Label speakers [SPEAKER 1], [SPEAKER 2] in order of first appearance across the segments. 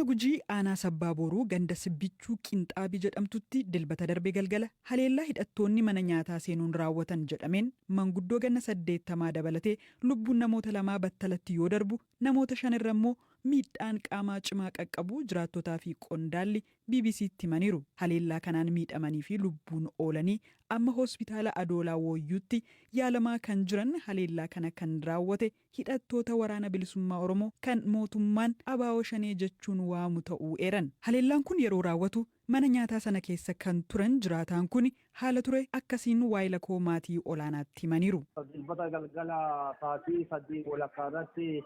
[SPEAKER 1] Gujii aanaa Sabbaa Boruu ganda Sibbichuu Qinxaabii jedhamtutti Dilbata darbe galgala haleellaa hidhattoonni mana nyaataa seenuun raawwatan jedhameen manguddoo ganna 80 dabalatee lubbuun namoota lamaa battalatti yoo darbu, namoota shanirra immoo miidhaan qaamaa cimaa qaqqabuu jiraattotaa fi qondaalli BBC'tti himaniiru. Haleellaa kanaan miidhamanii fi lubbuun oolanii amma hospitaala Adoolaa Wooyyuutti yaalamaa kan jiran haleellaa kana kan raawwate hidhattoota Waraana Bilisummaa Oromoo kan mootummaan ABO Shanee jechuun waamu ta'uu eeran. Haleellaan kun yeroo raawwatu mana nyaataa sana keessa kan turan jiraataan kuni haala ture akkasiin waayila koo Maatii Olaanaatti himaniiru.
[SPEAKER 2] Dilbata galgala sa'aatii 3:30 irratti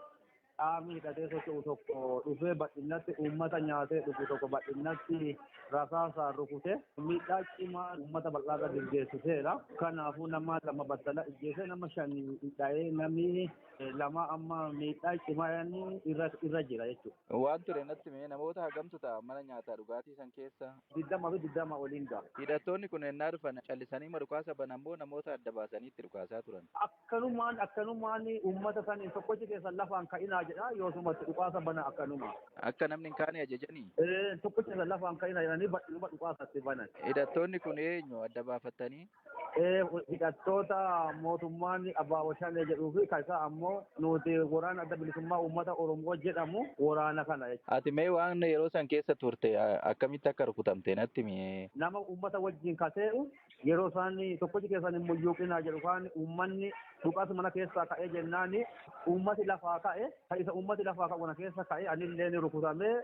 [SPEAKER 2] qaamni hidhatee socho'u tokko dhufee bal'inatti uummata nyaatee dhufu tokko bal'inatti rasaasaan rukute, miidhaa cimaa uummata bal'aarra geggeessiseera. Kanaafuu nama lama battala ijjeesee, nama shan dha'ee, namni lama amma miidhaa cimaa irra jira jechuudha.
[SPEAKER 3] Waan ture natti mee, namoota hagamtu ta'a mana nyaataa dhugaatii san keessa?
[SPEAKER 2] 20 fi 20 oliin ga'a.
[SPEAKER 3] Hidhattoonni kun ennaa dhufan callisanii dhukaasa banan moo namoota adda baasanii itti dhukaasaa turan?
[SPEAKER 2] Akkanumaan uummata san tokkochi keessan lafaan ka'inaa jedha, yoosumatti dhukaasa bana akkanuma.
[SPEAKER 3] Akka namni hin kaane ajajanii?
[SPEAKER 2] Tokkochi keessan lafaan ka'inaa jedhanii bal'inuma dhukaasatti banan.
[SPEAKER 3] Hidhattoonni kun eenyu adda baafattanii?
[SPEAKER 2] Hidhattoota mootummaan ABO Shanee jedhuu fi kan isaa ammoo nuti Waraana Adda Bilisummaa Uummata Oromoo jedhamu waraana kana jechuudha.
[SPEAKER 3] Ati mee waan yeroo san keessa turte, akkamitti akka rukutamte natti mee?
[SPEAKER 2] Nama uummata wajjin kasee'u, yeroo isaan tokkochi keessan hin muyyuuqinaa jedhu kaan uummanni dhukaasa mana keessaa ka'ee jennaan uummati lafaa ka'e, kan isa uummati lafaa ka'u kana keessa ka'e anillee ni rukutamee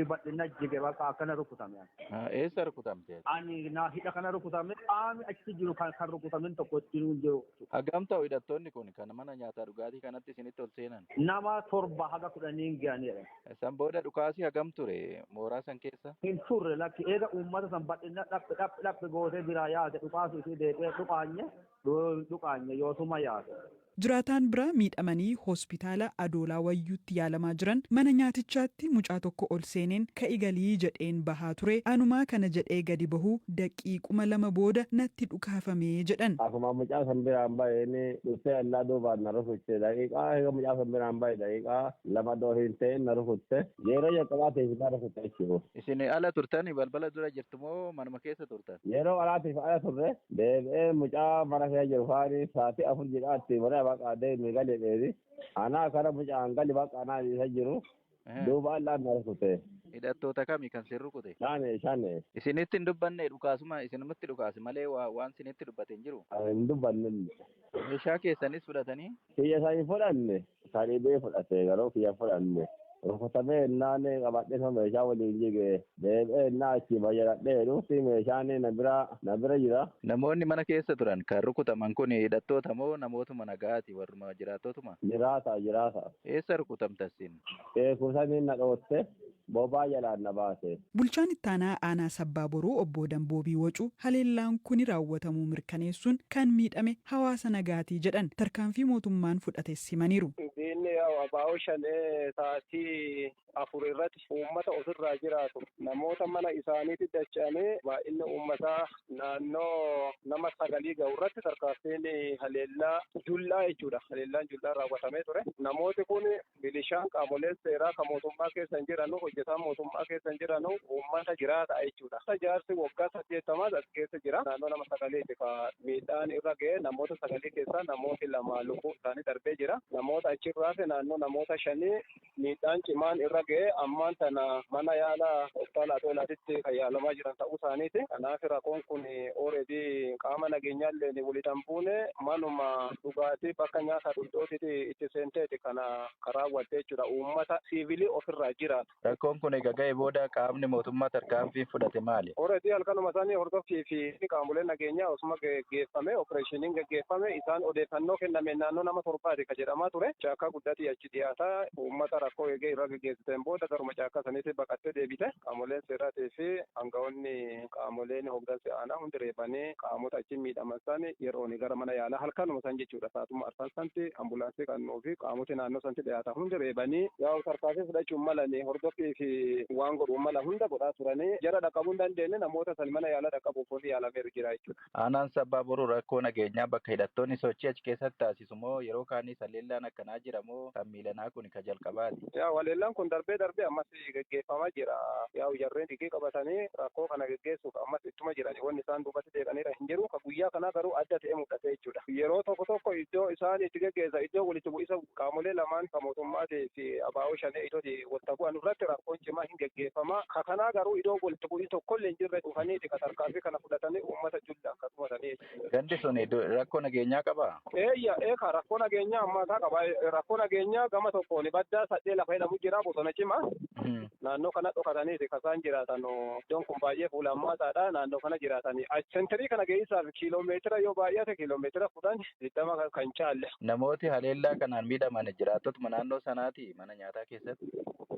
[SPEAKER 2] bal'ina jige, bakka akkana rukutame.
[SPEAKER 3] Eessa rukutamte?
[SPEAKER 2] Ani na hidha kana rukutame, qaamni achi jiru kan rukutamin tokko hin jiru.
[SPEAKER 3] Hagam ta'u hidhattoonni kun kan mana nyaataa dhugaatii kanatti isinitti ol seenan?
[SPEAKER 2] Nama 7 haga 10n ga'aniidha.
[SPEAKER 3] San booda dhukaasii hagam ture mooraa san keessa?
[SPEAKER 2] Hin turre, lakki, eega uummata san bal'ina dhaphi dhaphi dhaphi gootee biraa yaate, dhukaasu isii deebi'ee dhukaanye dhukaanye yoosuma yaate.
[SPEAKER 1] Jiraataan biraa miidhamanii hospitaala Adoolaa Wayyuutti yaalamaa jiran, mana nyaatichaatti mucaa tokko ol seeneen ka'i galii jedheen bahaa ture, anumaa kana jedhee gadi bahuu daqiiquma 2 booda natti dhukaafamee jedhan.
[SPEAKER 4] Akkuma mucaa san biraan baheen dhuftee allaa duubaan na rukutte. Daqiiqaa eega mucaa san biraan bahe daqiiqaa 2 doo hin ta'in na rukutte. Yeroo jalqabaatiif na rukutte jechuudha.
[SPEAKER 3] Isin ala turtanii balbala dura jirtu moo manuma keessa turtan?
[SPEAKER 4] Yeroo alaatiif ala turre, deebi'ee mucaa mana keessa jiru faani sa'aatii 4 jedhaatti mana baqa deemee galee dheeri. Anaa kana mucaan gali baqa anaa isa jiru duuba allaan na rukute.
[SPEAKER 3] Hidhattoota kami kan sin rukute?
[SPEAKER 4] Shane, shane.
[SPEAKER 3] Isinitti hin dubbanne, dhukaasuma isinumatti dhukaase malee waan isinitti dubbate hin jiru?
[SPEAKER 4] Hin dubbanne.
[SPEAKER 3] Meeshaa keessanis fudhatanii?
[SPEAKER 4] Kiyya isaa hin fudhanne. Kan dhibee fudhate garuu kiyya fudhanne. Rukutamee ennaan qabadhee sama meeshaa waliin jige, deebi'ee ennaa achi bayyanadhee dhufi meeshaan na bira jira.
[SPEAKER 3] Namoonni mana keessa turan kan rukutaman kun hidhattoota moo namootuma nagaati, warruma jiraattotuma?
[SPEAKER 4] Jiraata, jiraata.
[SPEAKER 3] Eessa rukutamta isin?
[SPEAKER 4] Eekusaniin na dhootte, bobaa jalaan na baase.
[SPEAKER 1] Bulchaan ittaanaa aanaa Sabbaa Boruu obbo Damboobii Wocuu haleellaan kuni raawwatamuu mirkaneessuun kan miidhame hawaasa nagaatii jedhan, tarkaanfii mootummaan fudhates himaniiru.
[SPEAKER 5] Diinni yaa'u ABO Shanee sa'aatii 4 irratti uummata ofirraa jiraatu, namoota mana isaaniitti dacha'anii baay'inni uummataa naannoo nama sagalii ga'u irratti tarkaanfiin haleellaa jullaa jechuudha. Haleellaan jullaa raawwatamee ture. Namooti kun milishaan, qaamoleen seeraa kan mootummaa keessa hin jiranu, hojjetaan mootummaa keessa hin jiranu, uummata jiraata jechuudha. Jaarsi waggaa 80s as keessa jira. Naannoo nama sagaliiti ka miidhaan irra ga'e. Namoota sagalii keessaa namooti lama lubbuu isaanii darbee jira. Namoota achirraa fi naannoo namoota shanii miidhaan cimaan irra ga'e ammaan tana mana yaala hospitaala Adoolaatitti kan yaalamaa jiran ta'uu isaaniiti. Kanaaf rakkoon kun already qaama nageenyaallee walitti buune, manuma dhugaatii bakka nyaata dhugdootitti itti seenteeti kana karaa raawwatte jechuudha. Uummata siivilii ofirraa jiraatu.
[SPEAKER 3] Rakkoon kun egaa ga'e booda qaamni mootummaa tarkaanfii fudhate maali?
[SPEAKER 5] Already halkanuma isaanii hordoffii fi qaamoleen nageenyaa osuma geggeeffame, opereeshiniin geggeeffame, isaan odeeffannoo kenname naannoo nama torbaati ka jedhamaa ture. Caakkaa guddaatii achi dhiyaataa uummata rakkoo eegee irra geggeessiteen booda garuma caakkaa saniitti baqattee deebite. Qaamoleen seeraatii fi aangawoonni qaamoleen hooggansi aanaa hundi reebanii qaamota achi miidhaman san yeroon gara mana yaalaa halkanuma san jechuudha. Saatuma arfan santi ambulaansii kannuu fi qaamoti naannoo santi dhiyaatan hundi reebanii yaa'u tarkaanfii fudhachuun malanii hordoffii fi waan godhuun mala hunda godhaa turanii jara dhaqqabuu hin dandeenye, namoota san mana yaalaa dhaqqabuuf wanni yaalameeru jira jechuudha.
[SPEAKER 3] Aanaan Sabbaa Boruu rakkoo nageenyaa bakka hidhattoonni sochii achi keessatti taasisu moo yeroo kaanis haleellaan akkanaa jira moo kan miilanaa kun ka jalqabaati?
[SPEAKER 5] Yaa, haleellaan kun Darbee darbee ammas geggeeffamaa jira. Yaa'u jarreen dhiqii qabatanii rakkoo kana geggeessuuf ammas ittuma jiran, wanni isaan duubatti deeqaniira hin jiru. Ka guyyaa kanaa garuu adda ta'ee mul'ate jechuudha. Yeroo tokko tokko iddoo isaan itti geggeessan, iddoo walitti bu'isa qaamolee lamaan kan mootummaatii fi ABO Shanee iddoo walitti bu'an irratti rakkoon cimaa hin geggeeffama. Ka kanaa garuu iddoo walitti bu'ii tokkollee hin jirre dhufanii tarkaanfii kana fudhatanii uummata jullaan kan dhumatanii jechuudha.
[SPEAKER 3] Gandi sun rakkoo nageenyaa qabaa?
[SPEAKER 5] Eeyya, eeka, rakkoo nageenyaa ammaataa qaba. Rakkoo nageenyaa gama tokkoon baddaa sadhee lafa jedhamu jira, bosona cimaa. Naannoo kana dhokataniiti kasaan jiraatan. Iddoon kun baay'ee fuula ammaataadha, naannoo kana jiraatanii. Sentarii kana geessaaf kiiloomeetira yoo baay'ate kiiloomeetira 10, 20 kan caalle.
[SPEAKER 3] Namooti haleellaa kanaan miidhaman jiraattotuma naannoo sanaati mana nyaataa keessatti?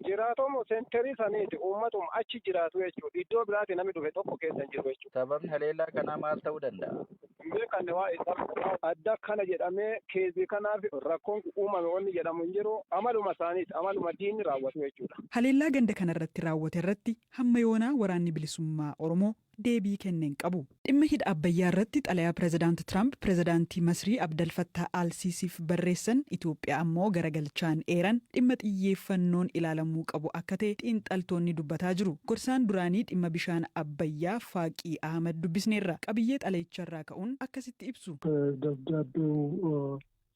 [SPEAKER 5] Jiraatoma sentarii saniiti, uummatuma achi jiraatu jechuudha. Iddoo biraati namni dhufe tokko keessa hin jiru jechuudha.
[SPEAKER 3] Sababni haleellaa kanaa maal ta'uu danda'a?
[SPEAKER 5] Beekanne waa isaa adda kana jedhamee keezii kanaaf rakkoon uumame wanni jedhamu hin jiru, amaluma isaaniiti, amaluma diinni raawwatu jechuudha.
[SPEAKER 1] Haleellaa ganda kanarratti raawwate irratti hamma yoonaa Waraanni Bilisummaa Oromoo deebii kenneen qabu. Dhimma hidha Abbayyaa irratti xalayaa Pireezidaanti Tiraamp Pireezidaantii Masrii Abdal Fattah Al-Siisiif barreessan, Itoophiyaa ammoo garagalchaan eeran, dhimma xiyyeeffannoon ilaalamuu qabu akka ta'e xiinxaltoonni dubbataa jiru. Gorsaan duraanii dhimma bishaan Abbayyaa Faaqii Ahmad dubbisneerra. Qabiyyee xalayicharraa ka'uun akkasitti ibsu.
[SPEAKER 6] ከደብዳቤው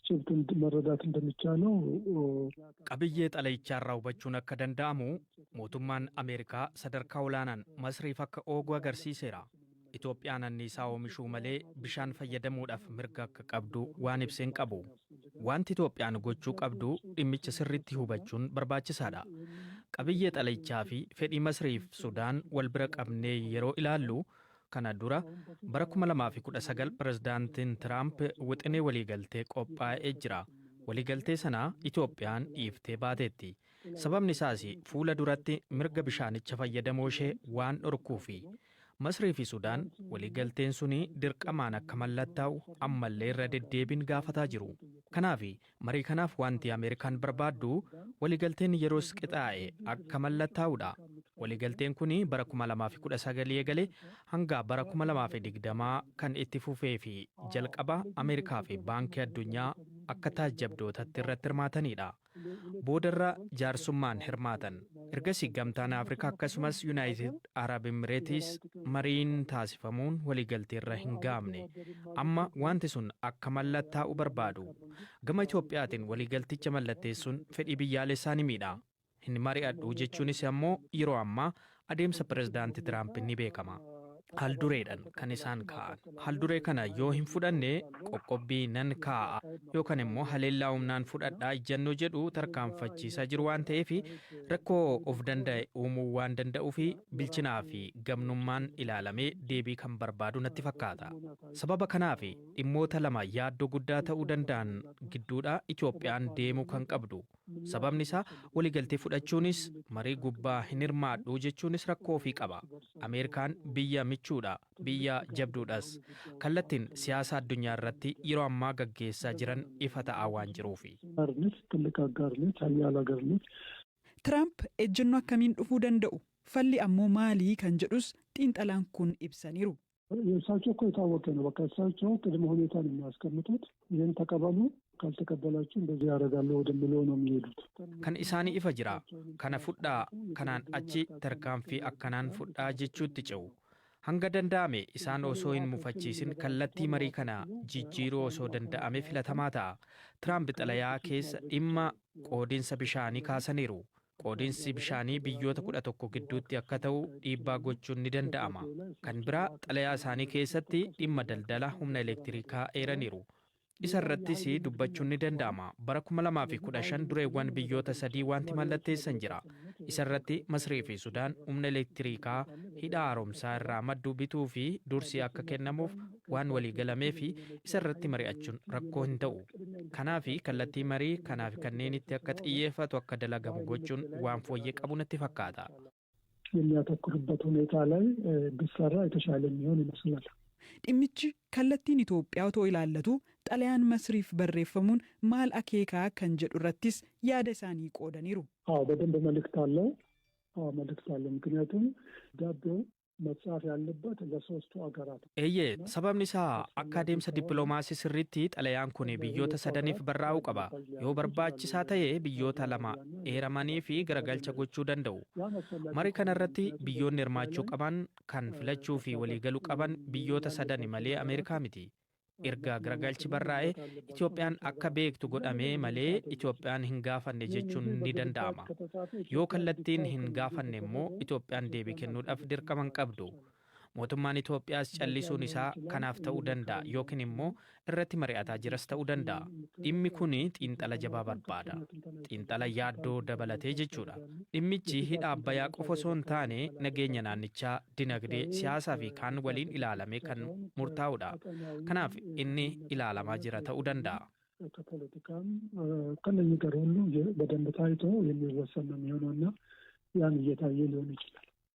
[SPEAKER 6] ጭብጥ መረዳት እንደሚቻለው
[SPEAKER 7] Qabiyyee xalayichaarraa hubachuun akka danda'amu mootummaan Ameerikaa sadarkaa olaanaan Masriif akka oogu agarsiiseera. Itoophiyaan anniisaa oomishuu malee bishaan fayyadamuudhaaf mirga akka qabdu waan ibseen qabu. Wanti Itoophiyaan gochuu qabdu dhimmicha sirriitti hubachuun barbaachisaadha. Qabiyyee xalayichaa fi fedhii Masriif Sudaan wal bira qabnee yeroo ilaallu, kana dura bara 2019 pirezidaantiin Tiraamp wixinee waliigaltee qophaa'ee jira. Waliigaltee sana Itoophiyaan dhiiftee baateetti. Sababni isaas fuula duratti mirga bishaanicha fayyadamuu ishee waan dhorkuufi. Masrii fi Sudaan waliigalteen suni dirqamaan akka mallattaa'u ammallee irra deddeebiin gaafataa jiru. Kanaaf marii kanaaf wanti Ameerikaan barbaaddu waliigalteen yeroos qixaa'e akka mallattaa'udha. Waliigalteen kun bara 2019 eegalee hanga bara 2020 kan itti fufee fi jalqaba Ameerikaa fi Baankii Addunyaa akka taajjabdootatti irratti hirmaatanidha. Boodarra jaarsummaan hirmaatan. Ergasii Gamtaan Afrikaa akkasumas Yuunaayitid Arab Emireetis mariin taasifamuun waliigaltee irra hin gahamne. Amma wanti sun akka mallattaa'u barbaadu. Gama Itoophiyaatiin waliigalticha mallatteessuun fedhii biyyaalessaa ni miidha. Hin mari'adhu jechuunis ammoo yeroo ammaa adeemsa pirezidaanti Tiraamp ni beekama. Haldureedhaan kan isaan kaa'an. Halduree kana yoo hin fudhanne qoqqobbii nan kaa'a yookaan immoo haleellaa humnaan fudhadhaa ejjennoo jedhu tarkaanfachiisaa jiru waan ta'eef, rakkoo of danda'e uumuu waan danda'uu fi bilchinaa fi gamnummaan ilaalamee deebii kan barbaadu natti fakkaata. Sababa kanaaf dhimmoota lama yaaddoo guddaa ta'uu danda'an gidduudha Itoophiyaan deemuu kan qabdu. Sababni isaa waliigaltee fudhachuunis marii gubbaa hin hirmaadhu jechuunis rakkoo ofii qaba. Ameerikaan biyya michuudha, biyya jabduudhas. Kallattiin siyaasa addunyaa irratti yeroo ammaa gaggeessaa jiran ifa ta'aa waan jiruufi.
[SPEAKER 6] ነች፣ ትልቅ አጋር ነች፣ ሀያል ሀገር ነች።
[SPEAKER 1] Tiraamp ejjennoo akkamiin dhufuu danda'u? Falli ammoo maalii kan jedhus xiinxalaan kun ibsaniiru.
[SPEAKER 6] የእሳቸው እኮ የታወቀ ነው። በቃ እሳቸው ቅድመ ሁኔታ ነው የሚያስቀምጡት። ይህን ተቀበሉ፣ ካልተቀበላችሁ እንደዚህ ያደርጋለሁ ወደሚለው ነው የሚሄዱት።
[SPEAKER 7] Kan isaanii ifa jira. Kana fudhaa, kanaan achi tarkaanfii akkanaan fudhaa jechuutti ce'u. Hanga danda'ame isaan osoo hin mufachiisin kallattii marii kana jijjiiruu osoo danda'ame filatamaa ta'a. Tiraamp xalayaa keessa dhimma qoodinsa bishaanii kaasaniiru. Qoodinsi bishaanii biyyoota 11 gidduutti akka ta'u dhiibbaa gochuun ni danda'ama. Kan biraa xalayaa isaanii keessatti dhimma daldala humna elektirikaa eeraniiru. Isa irrattis dubbachuun ni danda'ama. Bara 2015 dureewwan biyyoota sadii wanti mallatteessan jira. Isa irratti Masrii fi Sudaan humna elektirikaa hidha haaromsaa irraa maddu bituu fi dursi akka kennamuuf waan waliigalamee fi isa irratti mari'achuun rakkoo hin ta'u. Kanaaf kallattii marii kanaaf kanneen itti akka xiyyeeffatu akka dalagamu gochuun waan fooyyee qabu natti fakkaata.
[SPEAKER 6] የሚያተኩርበት ሁኔታ ላይ ቢሰራ የተሻለ የሚሆን ይመስላል።
[SPEAKER 1] Dhimmichi kallattiin Itoophiyaa otoo ilaallatu xalayaan Masriif barreeffamuun maal akeekaa kan jedhu irrattis yaada isaanii qoodaniiru.
[SPEAKER 6] አዎ፣ በደንብ መልእክት አለው። አዎ፣ መልእክት አለው። ምክንያቱም ደብዳቤው መጻፍ ያለበት ለሶስቱ ሀገራት
[SPEAKER 7] Eeyyee, sababni isaa akka adeemsa dippiloomaasii sirriitti xalayaan kun biyyoota sadaniif barraa'uu qaba. Yoo barbaachisaa ta'e biyyoota lama eeramanii fi garagalcha gochuu danda'u. Marii kanarratti biyyoonni hirmaachuu qaban, kan filachuu fi waliigaluu qaban biyyoota sadani malee Ameerikaa miti. Erga garagalchi barraa'e Itoophiyaan akka beektu godhamee malee Itoophiyaan hin gaafanne jechuun ni danda'ama. Yoo kallattiin hin gaafanne immoo Itoophiyaan deebii kennuudhaaf dirqama hin qabdu. Mootummaan Itoophiyaas callisuun isaa kanaaf ta'uu danda'a yookiin immoo irratti mari'ataa jiras ta'uu danda'a. Dhimmi kun xiinxala jabaa barbaada. Xiinxala yaaddoo dabalatee jechuudha. Dhimmichi hidha Abbayyaa qofa osoo hin taane nageenya naannichaa, dinagdee, siyaasaa fi kaan waliin ilaalamee kan murtaa'udha. Kanaaf inni ilaalamaa jira ta'uu danda'a.
[SPEAKER 6] ከፖለቲካም ከእነዚህ ጋር ሁሉ በደንብ ታይቶ የሚወሰን ነው የሚሆነው እና ያን እየታየ ሊሆን ይችላል።